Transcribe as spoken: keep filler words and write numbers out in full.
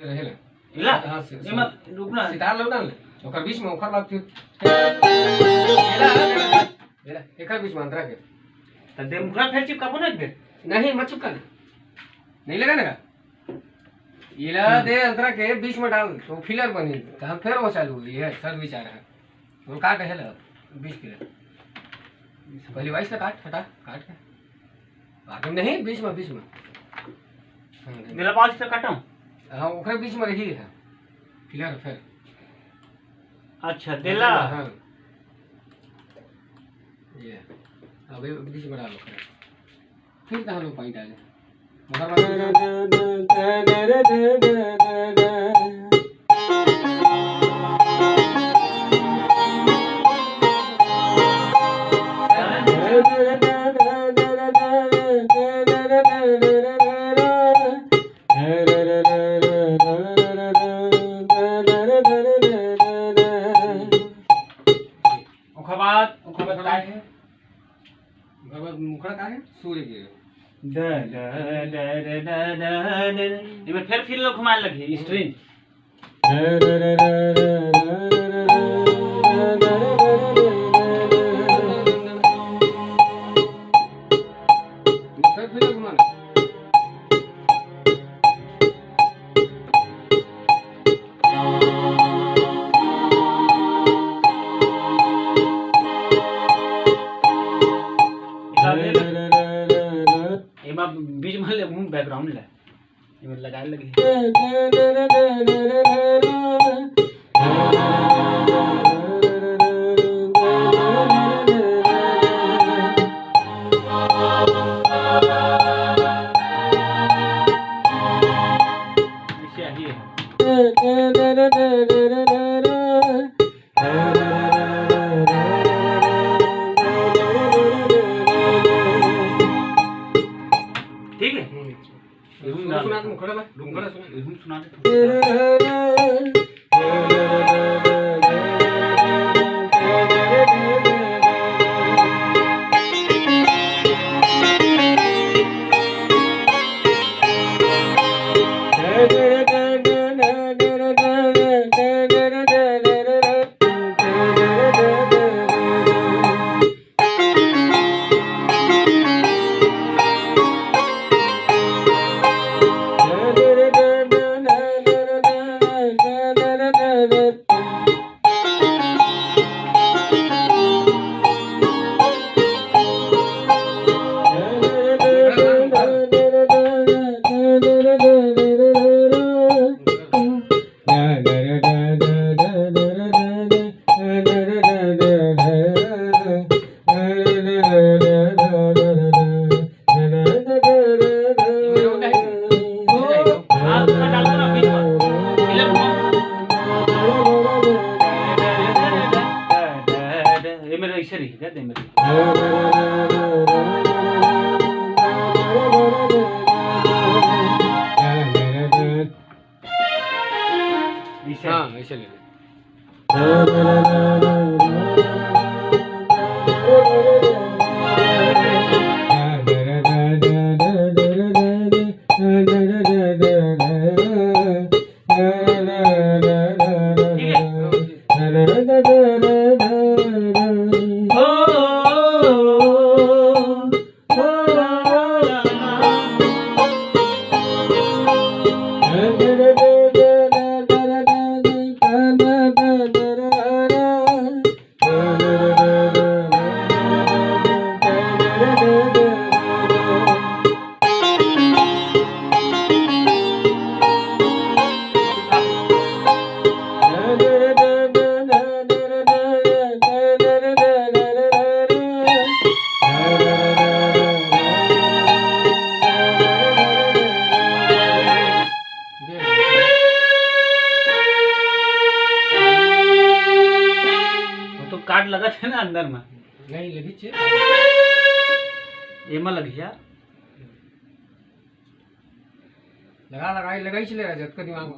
रहेला। ला, हाँ, से-, एमा से-, रुकना। सितार लौटा ले, ओकर बीच में, ओकर बाद फिर। एला, एला, एकर बीच में अंतरा के। त दे मुखड़ा फेर चिपकाबो ना एक बेर। नहीं, मत चिपका दे। नहीं लगा ना? एला हम्म। दे अंतरा के बीच में डाल, तो filler बनी। त हम फेर वो चालू हुई है, सर विचार है। वो काट है ला, बीच के। पहली वाइस से काट, हटा, काट के। आगे नहीं, बीच में, बीच में। हाँ, दे। दिला बाज से काटो। हाँ, ओकरे बीच में रही है। Filler फेर। अच्छा, दिला। हाँ। ये। अभी बीच में डालो फेर। फिर कहाँ लोग पानी डाले? मगर बात ओखर बाद, ओखर बाद का है? ओखर बाद मुखड़ा का है? सूर्य के। The, the, the, the, the, the, the. एमे फेर feel घुमाए लगी, string। फेर feel घुमाना। एमा बीच में ले, हूँ, background ले। एमा लगाए लगे। ऐसे आही है। ठीक है। सुना, सुना, मुखड़ा ला, मुखड़ा सुना। सुना दे। ये मेरा ऐसे रही, दे मेरे। ऐसे। हाँ, ऐसे ले ले। ठीक है। वो तो काट लगत हे ना अंदर में। नहीं, लगी छे। एमा लगी यार। लगा, लगा, लगाई चले रहा, जतका दिमाग में।